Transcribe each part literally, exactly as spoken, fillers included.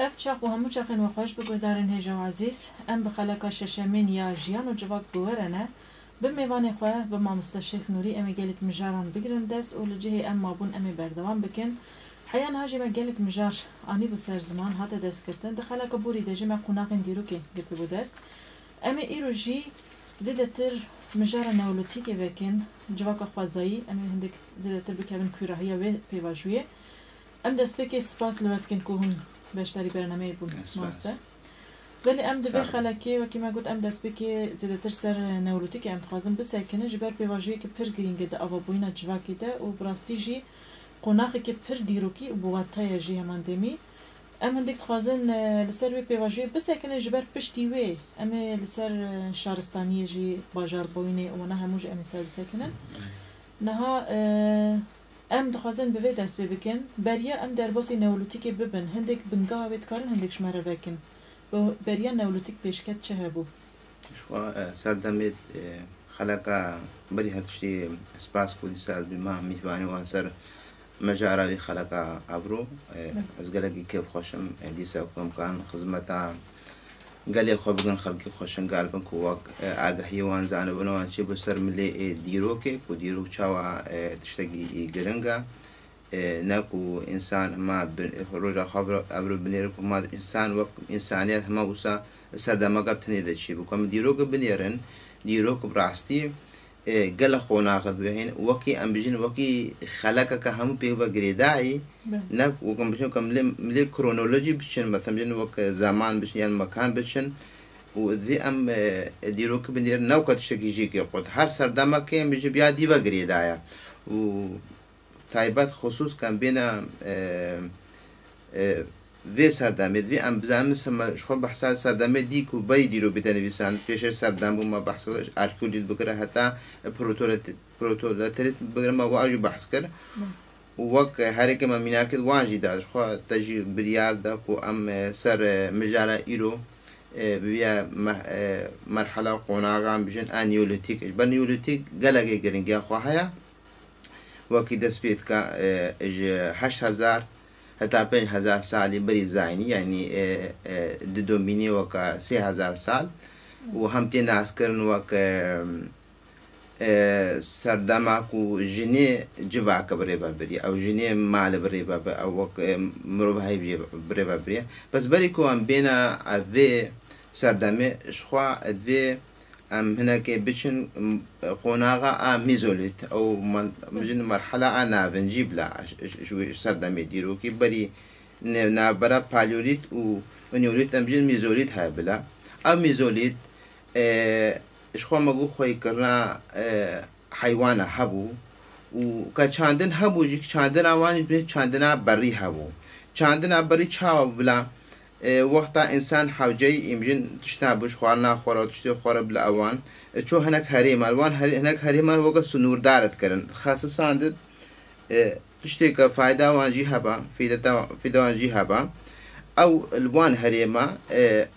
Ev çax û hemû çaxên we xweş bi guhdarên hêja û ezîz. Em bi xeleka şeşemîn ya Jiyan û Civak bi we re ne. Bi mêvanê xwe, bi mamoste Şêx Nûrî, em ê gelek mijaran bigirin dest û li cihê em mabûn em ê berdewam bikin. Heya niha jî me gelek mijar anîbû ser ziman, hate destgirtin. Di xeleka borî de jî me qonaxên dîrokê girtibû dest. Em ê îro jî zêdetir mijara neolîtîkê vekin, civaka xwezayî, em ê hindik zêdetir bikevin kûrahiya wê pêvajoyê. Em destpêkê spas li we dikin ku hûn beşdarî bernameyê bûn, Ez spas. mamoste. Belê em di vê Sağ olun. xelekê, wekî me got, em destpêkê zêdetir ser neolîtîkê em dixwazin bisekinin, ji ber pêvajoyekî pir girîng e di avabûyîna civakê de û bi rastî jî qonaxekî pir dîrokî û bi wate ye jî heman demî. Em hindik dixwazin, e, li ser wê pêvajoyê bisekinin, ji ber piştî wê em ê li ser, e, şaristaniyê jî, bajarboyînê û wana hemû jî em ê ser bisekinin. Niha, e, em dixwazin bi vê dest pê bikin. Beriya em derbasî neolîtîkê bibin, hindik bingeha wê dikarin hindik ji me re vekin. Bi beriya neolîtîk pêşket çi hebû? Ji xwe, e, serdemê, e, xeleka berî her tiştî spas ku dîsa ez bîma mîhvanê wan ser mijara wî xeleka evro. E, Belê. ez gelekî kêfxweş im, e, dîsa ku em kan xizmeta gelê xwe bikin, xelkê xwe şingal bin ku wek, e, agahiyê wan zanibin wan çi bi ser milê, e, dîrokê, ku dîrok çawa, e, tiştekî, e, giring e. E, ne ku însan hema bin, roja xwe evro, evro binêre ku hema însan wek însaniyet hema wisa serdemeke bi tenê de çêbû. Ku em dîrok binêrin, dîrok bi rastî, e, gelek qonax dibihên, wekî em bijin, wekî xelekeke hemû pêk ve girêdayî, Belê. ne wek em bijin, ku em lê, lê kronolojî biçin, mesela bijin wek zaman biçin yan mekan biçin, û divê em, e, dîrok binêrin, ne weke tiştekî jî kê xwe. Her serdemekê em bijin bi ya dî ve girêdaye. Û taybet xisûs kem bêne, e, e, vê serdemê, divê em bizanin, mesela ji xwe behsa serdemê dî ku berî dîrok bide nivîsan, pêşê serdem bû, me behs kir, arkeolojî bigire heta protolet-, protoleterit bigire, me wa jî behs kir. Hı. Û wek herêkê me mînakê wan jî da, ji xwe te jî biryar da ku em, e, ser, e, mijara îro, e, bi vîya me-, e, merhela qonaxan bijin a neolîtîk. Ji ber neolîtîk gelekê giringiya xwe heye. Wekî dest pê dike, e, ji heşt hezar heta pênc hezar salî berî zayînî, yanî, e, e, didomînê weke sê hezar sal û hem tê naskirin wek, e, e, serdema ku jinê civaka bi rê ve biriye, ew jinê malê bi rê ve bi-, ew wek, e, mirovahî bi rê ve biriye. Bes berî ku em bêne, e, vê serdemê, ji xwe divê em hinekê biçin, m-, qonaxa a mîzolît, ew man-, bijin merhela a navincî bila ji, ji, ji wê serdemê dîrokî berî ne-, navbera paleolît û neolît, em bijin mîzolît heye bila. Ev mîzolît, e, ji xwe me got xweyîkirina, e, heywana hebû û ke çandin hebû jî, çandina wan jî bi çandina berî hebû. Çandina berî çawa bila? E, wexta însan hewceyî, em bijin tişta bû ji xwarina xwe re, tiştê xwe re bila ewan, e, çû hinek herêma, li wan herê-, hinek herêma weke sinûrdar dikirin. Xesisandin, e, tiştê ke fayda wan jî heba, fîdeta-, fîda wan jî heba. Ew li wan herêma, e,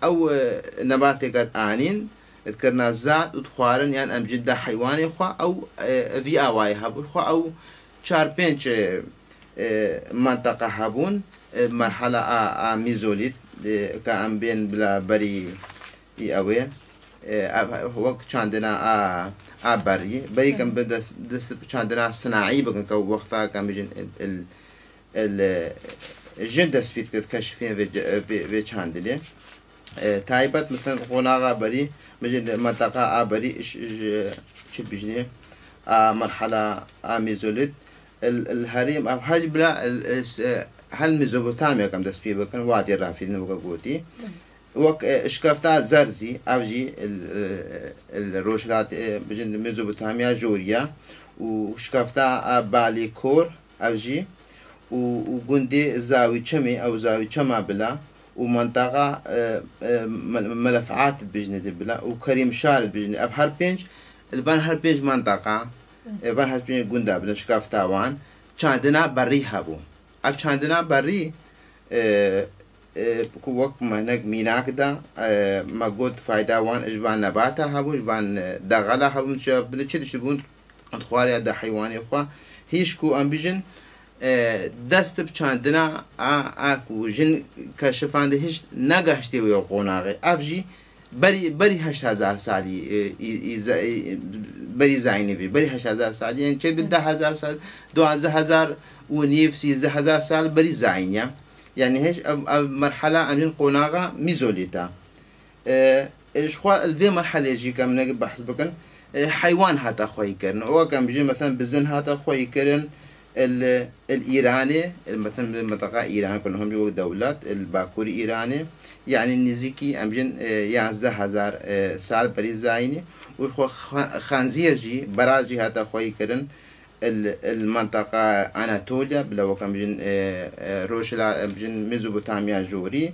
ew, e, nebatê ke anîn, dikirina zat û dixwarin, yan em bijin da heywanê xwe, ew, e, vî awayî hebû. Xwe ew çar pênc, e, e, menteqa hebûn, e, merhela a, a mîzolît, e, ke em bên bila berî î ew ê, e, ev, wek çandina a, a berî. Berî ke em bi dest, dest bi çandina sinaî bikin, ke wexta ke em bijin il, il, il, e, jin dest pê dike keşifên vê ce-, vê, vê çandinê. E, taybet, mesela, qonaxa berî, bijin menteqa a berî, ş-, ş-, çi bijinê, a merhela a mîzolît, il, il herêm, ev hej bila, il, il, s-, e, hel Mezopotamya kem dest pê bikin, Wadî Rafîdin weke gotî. Wek, e, şikefta Zerzî, ev jî, il, e, il rojhilat, e, bijin Mezopotamya joriya û şikefta, e, Balî Kor, ev jî û, û gundê Zawîçemê, ew Zawîçema bila û menteqa, e, e, Me-, Melefat dibijne de bila û Kerîmşar dibijne. Ev her pênc, li van her pênc menteqa, e, van her pênc gunda bila şikafta wan çandina berî hebû. Ev çandina berî, e, e, ku wek me hinek mînak da, e, me got fayda wan ji van nebata hebû, ji van, e, dexela hebû, çi, bila çi dişibûn, xwariya da heywanê xwe. Hîş ku em bijin, E, dest bi çandina a, a ku jin keşifandê hiç negaştê wê qonaxê. Ev jî berî, berî heşt hezar salî, e, î, î, ze-, î, berî zayînî vî. Berî heşt hezar salî, yani çê bi deh hezar sal, duwazdeh hezar û nîv, sîzdeh hezar sal berî zayîn ya. Yani hiç ev, ev merhala em jin qonaxa mîzolîta. E, e, ji xwe li vê merhelê jî ke em ne behs bikin, e, heywan hate xweyî kirin. Wek em bijîn, mesela bizin hate xweyî kirin, il, il Îranê, il, mesela li minteqa Îranê ku hûn jî wek dewlet, il bakurî Îranê, yani nêzîkî em bijîn, e, yanzdeh hezar, e, sal berî zayînî û xwe xe-, xenzîr jî, beraz jî hate xweyî kirin. il, il menteqa Anatoliya, bila wek em bijin, e, e, Rojhila-, em bijin Mezopotamya jorî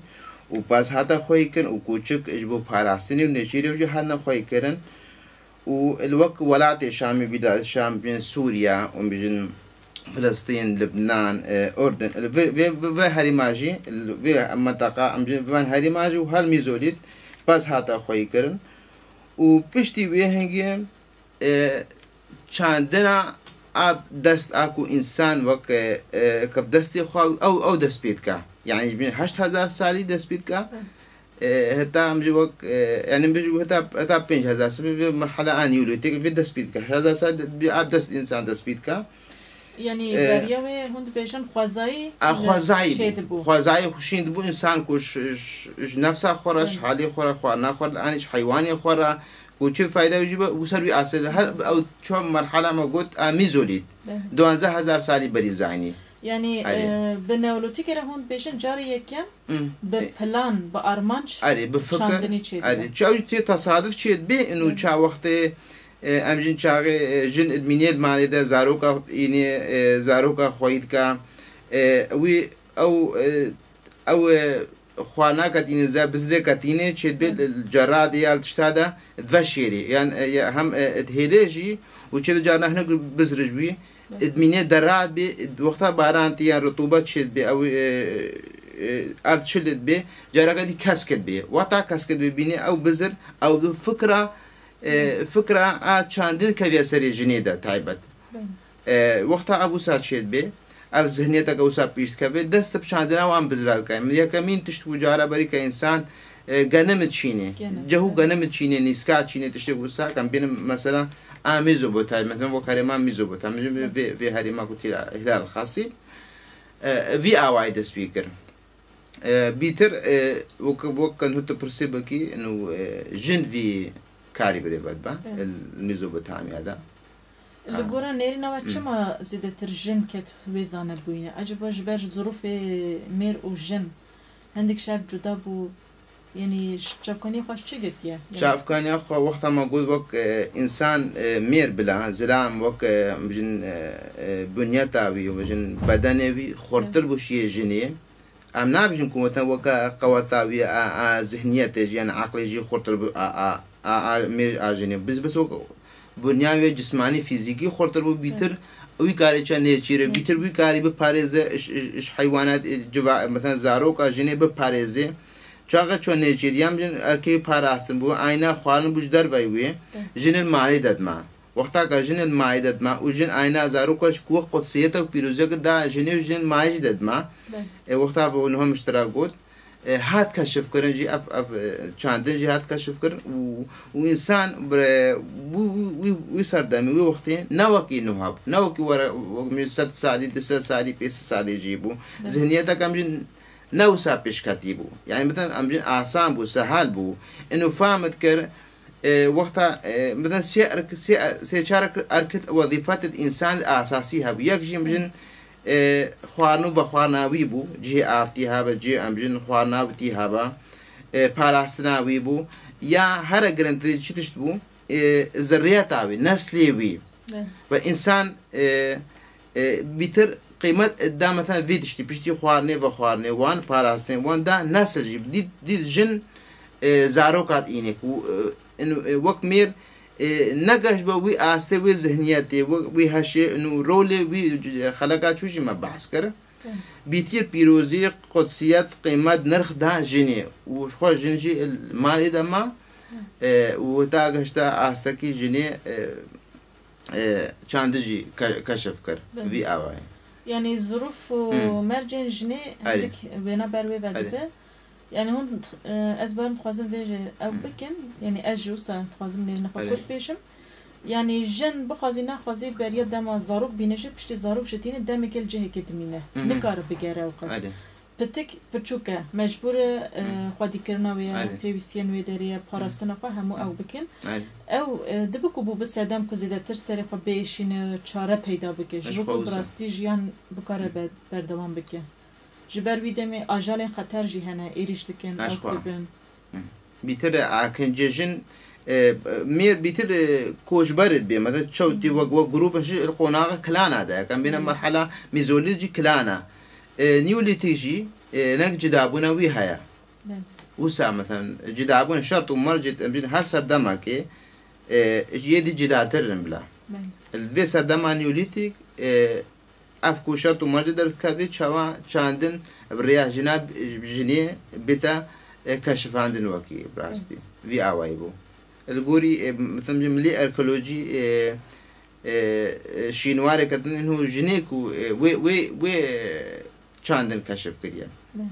û pez hate xweyî kirin û kûçik ji bo parastinê û nêçîrê jî hatine xweyî kirin û il wek welatê Şamê bîda Şam, bijin Sûriya û bijin Filistîn, Libnan, e, Urdun, il vê, vê, vê, vê herêma jî, il vê menteqa em bijin van herêma jî û her mîzolît pez hate xweyî kirin û piştî wê hingê e, çandina a dest a ku însan wek, e, e, ke bi destê xwe ew, ew dest pê dike. Yani ji bin heşt hezar salî dest pê dike. E, heta em jî wek, e, yani em jî heta, heta pênc hezar salî vê merhala a Neolîtîk vê dest pê dike. Heşt hezar salî de, bi a dest însan dest pê dike. Yani E, beriya wê hûn dibêjin xwezayî A, li xwezayî bû. Çêdibû. Xwezayî xwe şîn dibû însan ku ji, ji, ji nefsa xwe re, ji Hı. halê xwe re, xwarina xwe re, anî ji heywanê xwe re, ku çi fayda wî jî be, û ser wî asê her ew çar merhala me got, a mîzolît. Hı. Duwazdeh hezar salî berî zayînî. Yani, Erê. e, bi neolîtîkê re hûn dibêjin carê yekem Hı. bi E, plan, bi armanc Erê, bi fikir, çandinî çêdibe. Erê. Çaw jî tê tesaduf çêdibê, inu Hı. ça wextê, e, em jin çaxê, e, jin id mînê id malê de zaroka înê, e, zaroka xweyî dike. E, wî ew, e, ew, e, xwarina ketîne, ze bizrê ketîne, çêdibê Hı. li, li ceradê ya li tişta de dive şêrê. Yan, e, ya hem, e, id hêlê jî û çêdibê carna hinek bizr ji wî. Hı. Id mînê derad bê, id wexta baran tê yan rutûbet çêdibê, ew, e, e, erd çil dibê, careke dî kesk dibê. Wexta kesk dibê bînê ew bizr, ew bi fikra, e, Hı. fikra a çandin keviye serê jinê de taybet. Hı. E, wexta ev wisa çêdibê, ev zihniyeteke wisa pêş dikeve, dest bi çandina wan bizra dike. Min yekemîn tişt ku cara berî ke însan, e, genim çînê, Genim. cehû genim çînê, nîska çînê, tiştê wisa, ke em bînin mesela a Mezopotamya, mesela wek herêma Mezopotamya, vê, vê herêma ku tîra Hilal Xasî, e, vî awayî dest pê kir. E, bîtir, e, wek, wek kan hûn tu pirsê bikî, inu, e, jin vî karî birêve dibe, Evet. li Mezopotamya de. Li Ha. gora nêrîna we Hı. çima zêdetir jin ket wê zanebûyîne? Ecaba ji ber zirûfê mêr û jin hindik şev cuda bû, yanî ji çavkaniyê xwe çi girtiye? Yanî Çavkaniya xwe wexta me got wek, e, însan, e, mêr bila, zilam wek, e, bijin, e, e, bunyeta wî, bijin bedenê wî xurtir bû şiyê jinê. Em nabêjin ku wete weke qeweta wî a, a zihniyetê jî, yani aqlê jî xurtir bû a, a, a, a mêr a jinê. Biz, biz wek bunya wê cismanî, fîzîkî xurtir bû, bîtir wî karê çend nêçîrê, bîtir wî karî biparêze, ji, ji, ji heywanat, e, civa, mesela zaroka jinê biparêze. Çaxa ço nêçîrî, em jin erkê parastin bû, ayna xwarin bû ji derveyî wê, jinê malê de dima. Wexta ke jin li mayî de dima û jin ayna zaroka ji ku qudsiyeta û pîroziyeke da jinê û jin mayî jî de dima. Belê. E, wexta ve niha min ji te re got, e, hat keşifkirin jî ev, ev, e, çandin jî hat keşifkirin û, û însan bi, wî, wî, wî, wî serdemê, wî wextê ne wekî niha bû. Ne wekî were, wek min sed salî, du sed salî, pênc sed salî jî bû. Belê. Zihniyeteke em jin ne wisa pêşketî bû. Yani, bitin em jin asan bû, sehal bû. Ino fam dikir, e, wexta, e, bitin sê erk-, sê, sê çar erk-, erkit wezîfet id însan id asasî hebû. Yek jî em bijin, e, xwarin û vexwarina wî bû. Cihê avtî hebe, cihê em bijin xwarina wî tî hebe. E, parastina wî bû. Ya here girintirî çi tişt bû? E, zirriyeta wî, neslê wî. Be. Ve însan, e, e, bîtir qîmet da, mesela, vê tiştî, piştî xwarinê, vexwarinê wan, parastinê wan da nesil jî dît, dît jin, e, zarokat înê ku, e, in, e, wek mêr, e, negeş be wî astê, wî zihniyetê, wî, wî heşê, inu rolê wî xeleka çû jî me behs kir. Bîtir pîrozî, qudsiyet, qîmet, nirx da jinê û ji xwe jin jî li malê de ma, e, û heta gehişta astekî jinê, e, e, çandin jî ke-, keşif kir. Belê. Vî awayî. Yanî zirûf û Hmm. mercên jinê Erê. hindik wêna ber wê ve Erê. dibe. Yanî hûn, e, ez barim dixwazim vê jî ew Hmm. bikin. Yanî ez jî wisa dixwazim lê nexwe Erê. kurt bêjim. Yanî jin bixwazî nexwazî beriya dema zarok bîne jî, piştî zarok jî tîne demekê li cihekê dimîne. Hı hı. Nikare bigere ew qas. Erê. Pitik piçûk e, mecbûr e, Hı. xwedîkirina wê ye, Erê. pêwîstiyên wê derê ye, Hı. parastina xwe hemû Hı. ew bikin. Erê. Ew, e, dibe ku bû bi sedem ku zêdetir serê xwe biêşîne, çare peyda bike. Ji Ez bo xwe ku bi wisa. rastî jiyan bikare Hı. be-, berdewam bike. Ji ber wî demê ajalên xeter jî hene, êrîş dikin, Ez ew xwe. dibin. Hı. Bîtir e, akincê jin, e, mêr bîtir, e, koçber dibê. Mesela çewtî Hı. wek, wek grûp jî li qonaxa kilana de. Em bîne Hı. merhala mezolît jî kilana. E, neolîtîk jî, e, nek cidabûna wî heye. Belê. Wisa, mesela, cidabûn şert û mercê, em bînin her serdemekê, e, yê dî cidatir in bila. Belê. Li vê serdema neolîtîk, e, ev ku şert û mercê derdikevê çawa çandin bi rêya jina, jinê bête, e, keşifandin wekî bi rastî. Belê. Vî awayî bû. Li gorî, e, mesela, milî arkeolojî, e, e, e, şînwareke din hû jinê ku, e, wê, wê, wê çandin keşif kiriye. Belê.